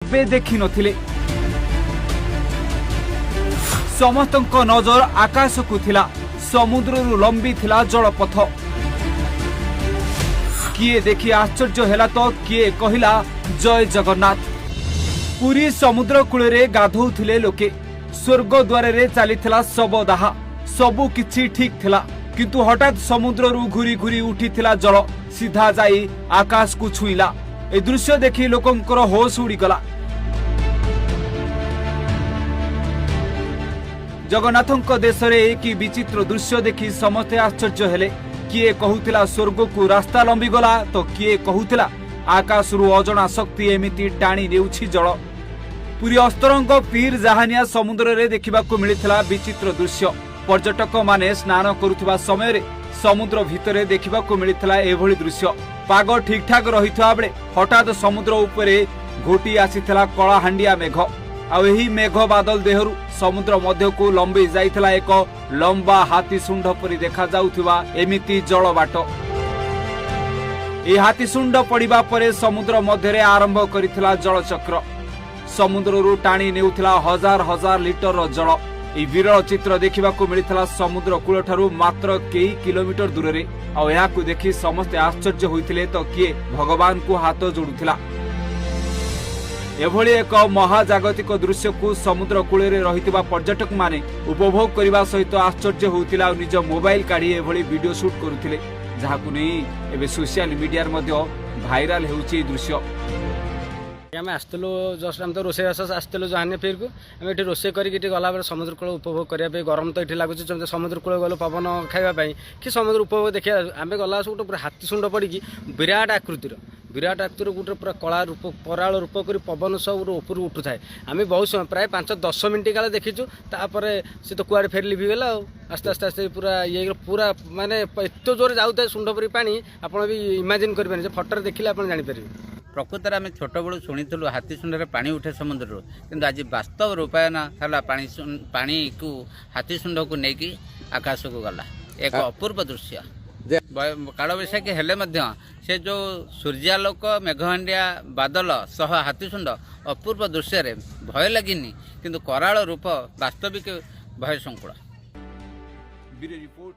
କେବେ ଦେଖିନଥିଲେ। ସମସ୍ତଙ୍କ ନଜର ଆକାଶକୁ ଥିଲା। ସମୁଦ୍ରରୁ ଲମ୍ବି ଥିଲା ଜଳପଥ। କିଏ ଦେଖି ଆଶ୍ଚର୍ଯ୍ୟ ହେଲା ତ କିଏ କହିଲା ଜୟ ଜଗନ୍ନାଥ। ପୁରୀ ସମୁଦ୍ର କୂଳରେ ଗାଧୋଉଥିଲେ ଲୋକେ। ସ୍ୱର୍ଗ ଦ୍ୱାରରେ ଚାଲିଥିଲା ଶବଦାହ। ସବୁ କିଛି ଠିକ୍ ଥିଲା, କିନ୍ତୁ ହଠାତ୍ ସମୁଦ୍ରରୁ ଘୁରି ଘୁରି ଉଠିଥିଲା ଜଳ, ସିଧା ଯାଇ ଆକାଶକୁ ଛୁଇଁଲା। ଏ ଦୃଶ୍ୟ ଦେଖି ଲୋକଙ୍କର ହୋସ ଉଡ଼ିଗଲା। ଜଗନ୍ନାଥଙ୍କ ଦେଶରେ ଏ କି ବିଚିତ୍ର ଦୃଶ୍ୟ ଦେଖି ସମସ୍ତେ ଆଶ୍ଚର୍ଯ୍ୟ ହେଲେ। କିଏ କହୁଥିଲା ସ୍ୱର୍ଗକୁ ରାସ୍ତା ଲମ୍ବିଗଲା ତ କିଏ କହୁଥିଲା ଆକାଶରୁ ଅଜଣା ଶକ୍ତି ଏମିତି ଟାଣି ନେଉଛି ଜଳ। ପୁରୀ ଅସ୍ତରଙ୍ଗ ପୀର ଜାହାନିଆ ସମୁଦ୍ରରେ ଦେଖିବାକୁ ମିଳିଥିଲା ବିଚିତ୍ର ଦୃଶ୍ୟ। ପର୍ଯ୍ୟଟକମାନେ ସ୍ନାନ କରୁଥିବା ସମୟରେ ସମୁଦ୍ର ଭିତରେ ଦେଖିବାକୁ ମିଳିଥିଲା ଏଭଳି ଦୃଶ୍ୟ। ପାଗ ଠିକ୍ଠାକ୍ ରହିଥିବା ବେଳେ ହଠାତ୍ ସମୁଦ୍ର ଉପରେ ଘୋଟି ଆସିଥିଲା କଳାହାଣ୍ଡିଆ ମେଘ। ଆଉ ଏହି ମେଘ ବାଦଲ ଦେହରୁ ସମୁଦ୍ର ମଧ୍ୟକୁ ଲମ୍ବି ଯାଇଥିଲା ଏକ ଲମ୍ବା ହାତୀ ଶୁଣ୍ଢ ପରି ଦେଖାଯାଉଥିବା ଏମିତି ଜଳବାଟ। ଏହି ହାତୀ ଶୁଣ୍ଢ ପଡ଼ିବା ପରେ ସମୁଦ୍ର ମଧ୍ୟରେ ଆରମ୍ଭ କରିଥିଲା ଜଳଚକ୍ର। ସମୁଦ୍ରରୁ ଟାଣି ନେଉଥିଲା ହଜାର ହଜାର ଲିଟରର ଜଳ। ଏହି ବିରଳ ଚିତ୍ର ଦେଖିବାକୁ ମିଳିଥିଲା ସମୁଦ୍ର କୂଳଠାରୁ ମାତ୍ର କେଇ କିଲୋମିଟର ଦୂରରେ। ଆଉ ଏହାକୁ ଦେଖି ସମସ୍ତେ ଆଶ୍ଚର୍ଯ୍ୟ ହୋଇଥିଲେ ତ କିଏ ଭଗବାନଙ୍କୁ ହାତ ଯୋଡୁଥିଲା। ଏଭଳି ଏକ ମହାଜାଗତିକ ଦୃଶ୍ୟକୁ ସମୁଦ୍ର କୂଳରେ ରହିଥିବା ପର୍ଯ୍ୟଟକମାନେ ଉପଭୋଗ କରିବା ସହିତ ଆଶ୍ଚର୍ଯ୍ୟ ହେଉଥିଲେ ଆଉ ନିଜ ମୋବାଇଲ କାଢ଼ି ଏଭଳି ଭିଡିଓ ସୁଟ୍ କରୁଥିଲେ, ଯାହାକୁ ନେଇ ଏବେ ସୋସିଆଲ ମିଡିଆରେ ମଧ୍ୟ ଭାଇରାଲ ହେଉଛି ଏହି ଦୃଶ୍ୟ। ଆମେ ଆସିଥିଲୁ ଜଷ୍ଟ, ଆମେ ତ ରୋଷେଇବାସ ଆସିଥିଲୁ ଜହାନିଆ ପିରକୁ। ଆମେ ଏଠି ରୋଷେଇ କରିକି ଏଠି ଗଲାବେଳେ ସମୁଦ୍ର କୂଳ ଉପଭୋଗ କରିବା ପାଇଁ, ଗରମ ତ ଏଠି ଲାଗୁଛି, ଯେମିତି ସମୁଦ୍ର କୂଳ ଗଲୁ ପବନ ଖାଇବା ପାଇଁ କି ସମୁଦ୍ର ଉପଭୋଗ ଦେଖିବା। ଆମେ ଗଲା ଆସୁ ଗୋଟେ ପୁରା ହାତୀ ଶୁଣ୍ଢ ପଡ଼ିକି ବିରାଟ ଆକୃତିର ଗୋଟେ ପୁରା କଳା ରୂପ, କରାଳ ରୂପ କରି ପବନ ସହ ଗୋଟେ ଉପରୁ ଉଠୁଥାଏ। ଆମେ ବହୁତ ସମୟ, ପ୍ରାୟ 5-10 ମିନିଟ୍ କାଳେ ଦେଖିଛୁ। ତାପରେ ସେ ତ କୁଆଡ଼େ ଫେରି ଲିଭିଗଲା। ଆଉ ଆସ୍ତେ ଆସ୍ତେ ଆସ୍ତେ ପୁରା ଇଏ ହେଇଗଲା ପୁରା। ମାନେ ଏତେ ଜୋରରେ ଯାଉଥାଏ ଶୁଣ୍ଢ ପରି ପାଣି, ଆପଣ ବି ଇମାଜିନ୍ କରିପାରିବେ। ସେ ଫଟୋରେ ଦେଖିଲେ ଆପଣ ଜାଣିପାରିବେ। ପ୍ରକୃତରେ ଆମେ ଛୋଟବେଳୁ ଶୁଣିଥିଲୁ ହାତୀ ଶୁଣ୍ଢରେ ପାଣି ଉଠେ ସମୁଦ୍ରରୁ, କିନ୍ତୁ ଆଜି ବାସ୍ତବ ରୂପାୟନ ହେଲା। ପାଣିକୁ ହାତୀ ଶୁଣ୍ଢକୁ ନେଇକି ଆକାଶକୁ ଗଲା, ଏକ ଅପୂର୍ବ ଦୃଶ୍ୟ। କାଳବୈଶାଖୀ ହେଲେ ମଧ୍ୟ ସେ ଯେଉଁ ସୂର୍ଯ୍ୟାଲୋକ, ମେଘହାଣ୍ଡିଆ ବାଦଲ ସହ ହାତୀ ଶୁଣ୍ଢ ଅପୂର୍ବ ଦୃଶ୍ୟରେ ଭୟ ଲାଗିନି, କିନ୍ତୁ କରାଳ ରୂପ ବାସ୍ତବିକ ଭୟ ସଂକୁଳ। Bureau report,